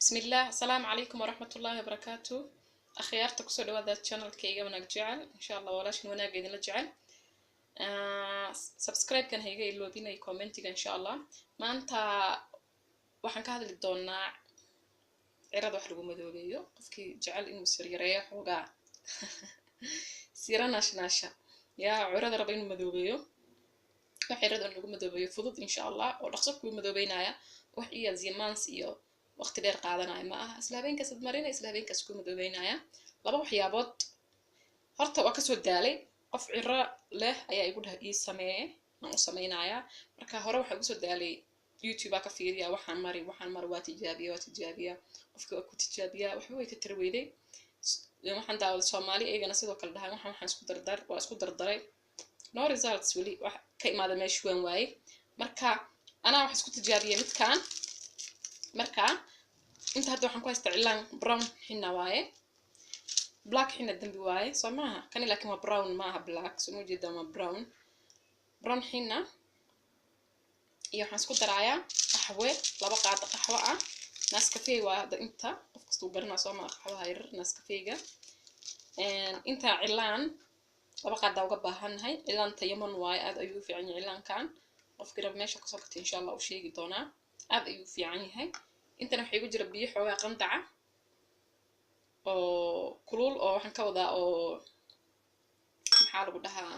Bismillaah, asalaamu calaykum waraxmatullaahi wabarakaatu. Akhyaarta kusoo dhawaada channelkayga Wanaag Jecel. Insha Allah walaashin wanaagga idinla jecel. Subscribe-kan ha iga iloobinay, commentiga insha Allah. Maanta waxaan ka hadli doonaa cirada wax lagu madoobeeyo. Qofkii jecel inuu siryareeyo xoogaa sira naashnaasha yaa cirada raba inuu madoobeeyo, wax cirada lagu madoobeeyo fudud insha Allah oo dhaqso kuu madoobeynaya, wax iyo zimans iyo waqti dheer qaadanaya ma aha. Isla habeenkaas ad marina, isla habeenkaas kuu madoobeynaya. Laba waxyaabood horta waa kasoo daalay. Qof ciro leh ayaa igu dhaha ii sameeye, aan u sameynayaa. Marka hore waxaa igu soo daalay YouTube aa ka fiiriya, waxaan mari waxaan mari, waa tijaabiya waa tijaabiya, qofka waa ku tijaabiya, waxba way ka tari weyday. Waxaan daawaday Soomaali iyagana sidoo kale dhahay waxaan isku dardar, waa isku dardaray, no results, weli wax ka imaada meesha waan waayey. Marka anaa wax isku tijaabiyay midkaan. Marka inta hadda waxaan ku haystaa cilaan brown xina waaye, black xina dambi waaye soo maaha kani, laakiin waa brown maaha black, soo ma jeedaan, waa brown, brown xina. Iyo waxaan isku darayaa qaxwe, 2 qaado qaxwo ah, Nescafe waa hadda inta qof kastuu garanaa soo maa qaxwaha yaryar Nescafega. Inta cilaan 2 qaadaa uga baahannahay. Cilaanta Yaman waaye, aad ayuu u fiican yahay cilaankan. Qofkii raba meesha kasoo gatay insha Allah u sheegi doonaa, aad ayuu u fiican yahay. Intana waxaa igu jira biyo xoogaa qandaca oo kulul, oo waxaan ka wadaa oo maxaa lagu dhahaa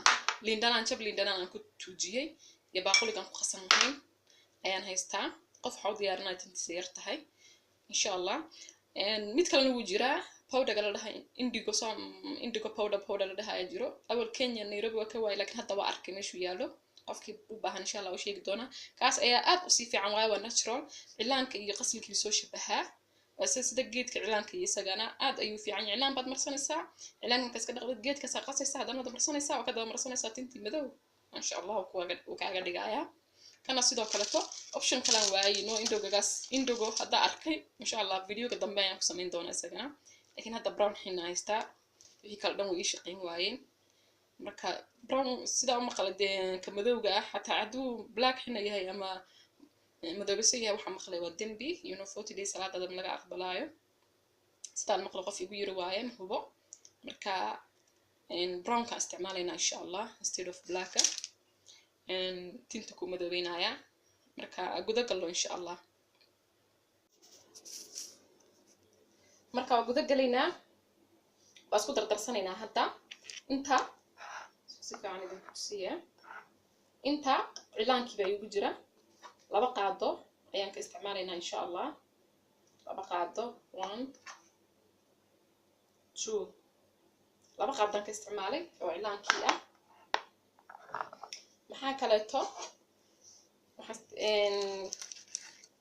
liindhanaan, jab liindhanaan aan ku tuujiyey iyo baaquligaan ku qasan lahayn ayaan haystaa. Qof waxaa u diyaarinaya tintiisa yar tahay insha Allah. Mid kalena wuu jiraa, powderga la dhahay indigo, so indigo powder, powder la dhaha ayaa jiro. Awal Kenya Nairobi waa ka waayay, laakiin hadda waa arkay meeshuu yaalo. Qofkii u baahan insha Allah u sheegi doonaa. Kaas ayaa aad usii fiican waayo waa natural, cilaanka iyo qasilkii soo shabahaa, waa sida geedka cilaanka iyo isagana aad ayuu fiican yahay. Cilaan baad marsanaysaa, cilaanka markaad iska dhaqdid geedkaasaa qasaysaa, haddana waad marsanaysaa, waa ka daba marsanaysaa, tintii madow insha Allah uu kaaga dhigayaa. Kana sidoo kaleto option kalan waayey no indogagaas, indigo haddaa arkay insha Allah videoga dambe ayaan ku samayn doonaa isagana, laakiin hadda brown xina haystaa, wixii kale dhan way ii shaqayn waayeen. Marka brown sidaa uma maqla dee ka madowga ah, xataa hadduu black xina yahay ama madoobeyso yahay waxaa maqlay waa dembi, 40 days salaadada laga aqbalaayo, sidaan maqla qof igu yiri waayeen hubo. Marka brownka isticmaalaynaa insha Allah instead of blacka, tinta ku madoobeynaya. Marka guda gallo insha Allah. Marka waa guda galaynaa, waa isku dardarsanaynaa hadda. Inta si fiican idinku tusiya, inta cilaankii baa igu jira, 2 qaado ayaan ka isticmaalaynaa insha Allah, 2 qaado, 1 2, 2 qaadaan ka isticmaalay oo cilaankii ah. Maxaa kaleeto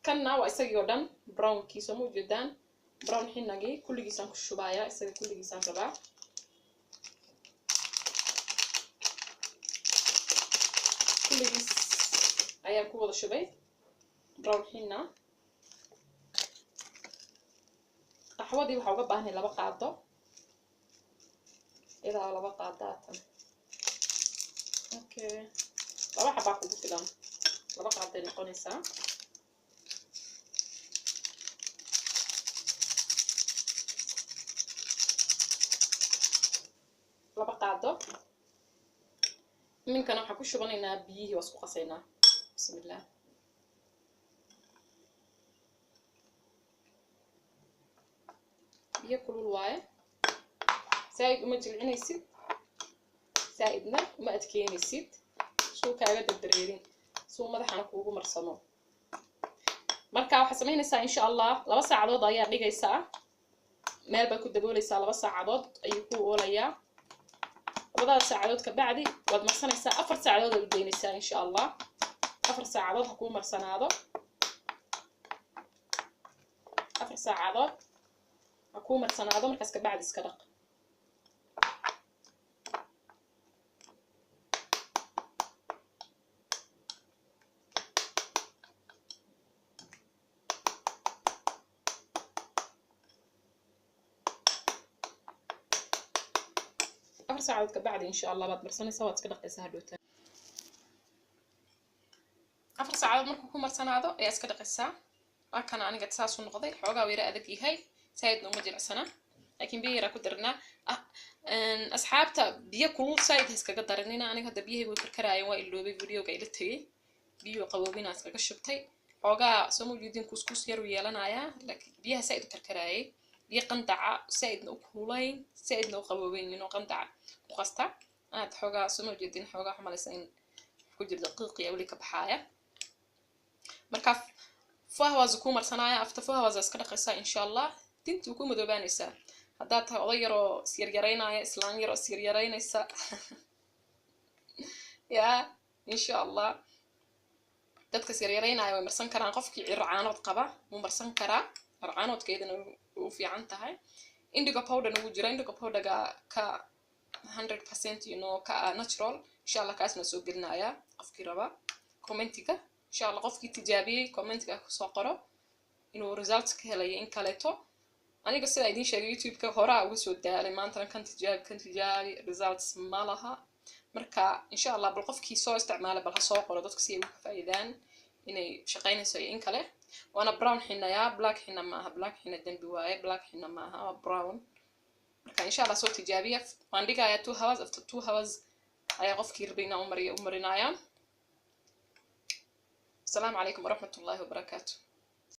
kanna waa isagii oo dhan brownkii, soo ma ujeedaan, brown xinagii kulligiisaan ku shubayaa, isaga kulligiisaan rabaa. Kulligiis ayaan ku wada shubay brown xina. Qaxwadii waxaa uga baahnay 2 qaado, ilaa 2 qaadaatan, okay, 2 xabaa kugu filan, 2 qaaday noqonaysaa. Laba qaado. Iminkana waxaan ku shubanaynaa biyihii, waa isku qasaynaa. Bismillah. Biyo kulul waaye, zaaid uma jilcinaysid, zaaidna uma adkeynaysid, suu kaaga dardareerin, suu madaxana kuugu marsamo. Marka waxaad samaynaysaa insha Allah 2 saacadood ayaa dhigaysaa, meel baad ku dabooleysaa, 2 saacadood ayuu ku oolayaa. 2 saacadood ka bacdi waad marsanaysaa, 4 saacadood aad u daynaysaa insha Allah, 4 saacadood ha kuu marsanaado, 4 saacadood ha kuu marsanaado. Markaas ka bacdi iska dhaq. 4 saacadood ka bacdi insha Allah baad marsanaysaa, waad iska dhaqaysaa hadhowta. 4 saacadood markuu ku marsanaado ayaa iska dhaqaysaa. Waa kana, aniga saasuu noqday. Xoogaa yara adag yahay, saaidna uma jilicsana, laakiin biyo yaraa ku darnaa. Asxaabta, biyo kulul saaid ha iskaga daranina. Aniga hadda biyahaygu way karkaraayeen, waa iloobay videoga ila tegey, biyo qaboobina iskaga shubtay. Xoogaa soo mawjuudin, kuskus yar u yeelanayaa, laakiin biyaha saaid u karkaraayay. Biyo qandaca, saaidna u kululayn, saaidna u qaboobayn, qandaca ku qasta aad. Xoogaa soo mawjeedin, xoogaa waxaa malaysa in ku jiro daqiiqiya weli ka baxaaya. Marka 4 hours ku marsanaya, after 4 hours iska dhaqaysaa, insha Allah tintii ku madoobaanaysaa. Haddaad tahay oday yaroo isyaryareynaya, islaan yaroo isyaryareynaysa, ya insha Allah dadka isyaryareynaya way marsan karaan. Qofkii circaanood qaba wuu marsan karaa, circaanoodkeedana u fiican tahay. Indigo powderna wuu jira, indigo powderga ka 100% ka natural. Insha Allah kaasna soo gelinaya. Qofkii raba commentiga, insha Allah qofkii tijaabiyey commentiga kusoo qoro inuu results ka helayo in kaleeto. Aniga sidaa idiin sheegay, YouTube-ka horaa uga soo daalay, maantana kan tijaabi, kan tijaabi, results ma laha. Marka insha Allah bal qofkii soo isticmaalay bal ha soo qoro, dadka si ay uga faa'iidaan inay shaqaynayso iyo in kale. Waana brown xinayaa, black xina maaha. Black xina dembi waaye, black xina maaha, waa brown. Marka insha Allah soo tijaabiya. Waan dhigayaa 2 hours, after 2 hours ayaa qofkii rabay inaan umariyo u marinaya. Asalaamu calaykum waraxmat ullahi wabarakaatu.